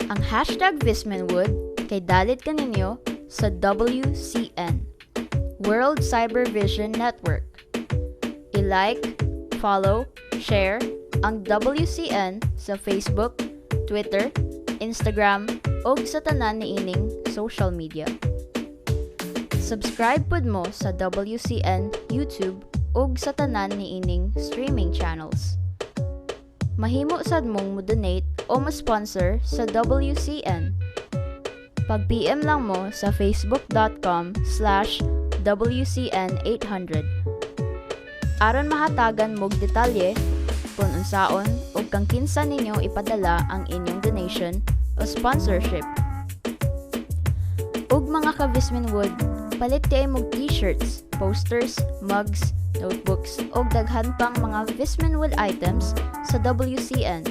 Ang #VisminWood kay dalit kaninyo sa WCN, World Cyber Vision Network. I-like, follow, share ang WCN sa Facebook, Twitter, Instagram, ug sa tanan niining social media. Subscribe pud mo sa WCN YouTube ug sa tanan niining streaming channels. Mahimo sad mong mo-donate o mo-sponsor sa WCN. Pag-PM lang mo sa facebook.com/WCN800 aron mahatagan mog detalye kung unsaon ug kang kinsa ninyo ipadala ang inyong donation o sponsorship. Ug mga ka-Visminwood, palit diay mog T-shirts, posters, mugs, notebooks ug daghan pang mga Visminwood items sa WCN.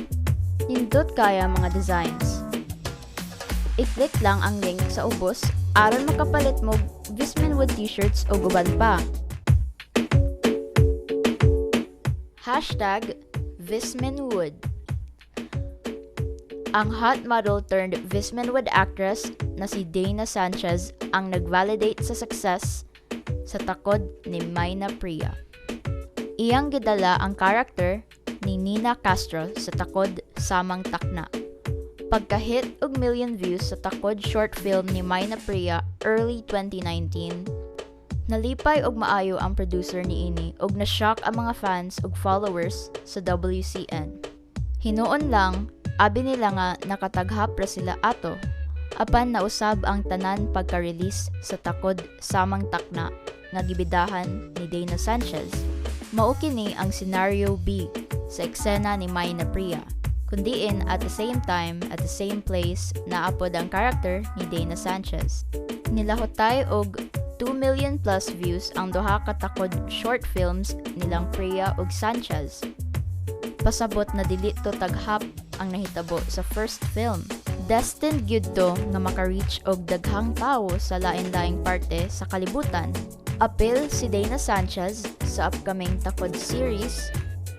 Nindot kaya mga designs. I-click lang ang link sa ubos aron makapalit mo Visminwood T-shirts ug uban pa. #VisminWood. Ang hot model turned Visminwood actress na si Dana Sanchez ang nag-validate sa success sa Takod ni Mynah Pria. Iyang gidala ang character ni Nina Castro sa Takod Samang Takna. Pagka-hit og million views sa Takod short film ni Mynah Pria early 2019, nalipay og maayo ang producer niini ug na-shock ang mga fans ug followers sa WCN. Hinuon lang, abi nila nga nakataghap ra sila ato. Apan nausab ang tanan pagka-release sa Takod Samang Takna nga gibidahan ni Dana Sanchez. Mao kini ang scenario B sa eksena ni Mynah Pria, kundiin at the same time, at the same place, naapod ang character ni Dana Sanchez. Nilahutay og 2 million plus views ang duha ka Takod short films nilang Pria ug Sanchez. Pasabot na dili to taghap ang nahitabo sa first film. Destined gyud to nga maka-reach og daghang tawo sa lain-laing parte sa kalibutan. Apil si Dana Sanchez sa upcoming Takod series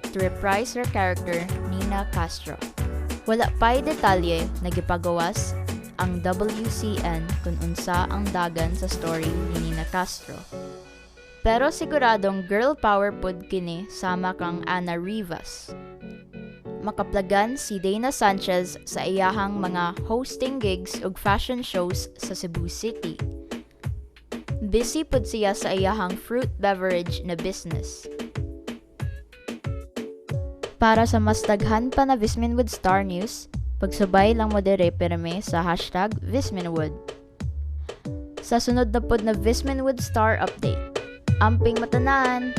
to reprise her character Nina Castro. Wala pa'y detalye na gipagawas ang WCN kung unsa ang dagan sa story ni Nina Castro. Pero siguradong girl power pud kini sama kang Ana Rivas. Makaplagan si Dana Sanchez sa iyahang mga hosting gigs ug fashion shows sa Cebu City. Busy pud siya sa iyahang fruit beverage na business. Para sa mas daghan pa na Visminwood Star News, pagsubay lang mo dire pirmi sa #VisminWood. Sa sunod na pod na Visminwood Star Update. Amping matanan!